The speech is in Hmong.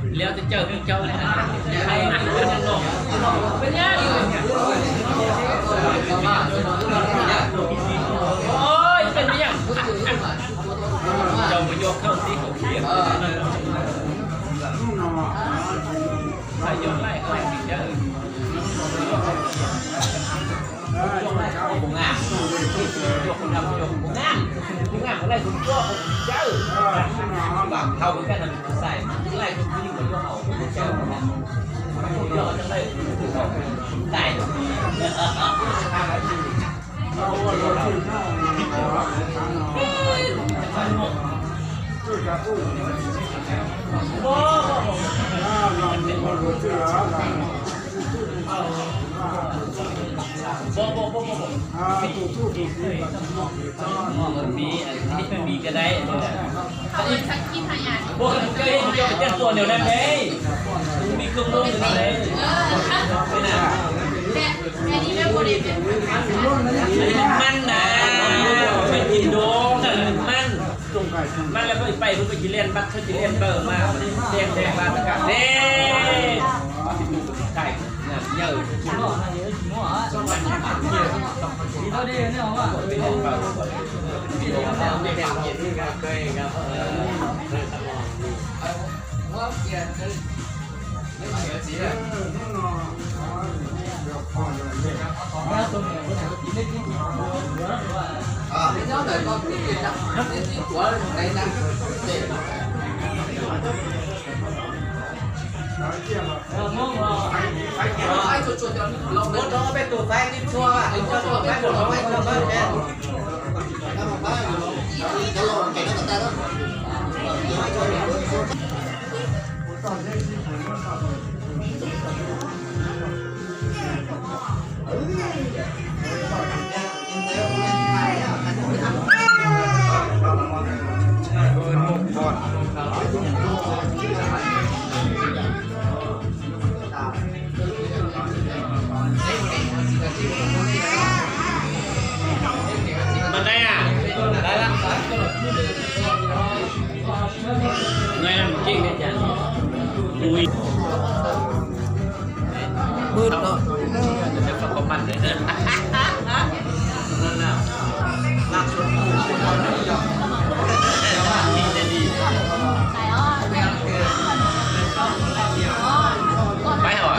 Liab tej cawj tej cawj li. Cau mus yuav khawb tib kaum kiag. Laij yuav laij laij tsis cawj. Ua puas nqa? Ua puas nqa, ua puas nqa, ua puas nqa, ua laij tus coj puas tsis cawj. Vam thau koj no tus xais, laij tus twb yuav yuav haus puas cawj. Yog cov laij tus haus tais. Maj na, maj, maj lawm koj pais koj cia li npaj, koj cia li npaj mas, cia li npaj tas kam ne. Mas nai a, nai a mus cig ui. Maj no.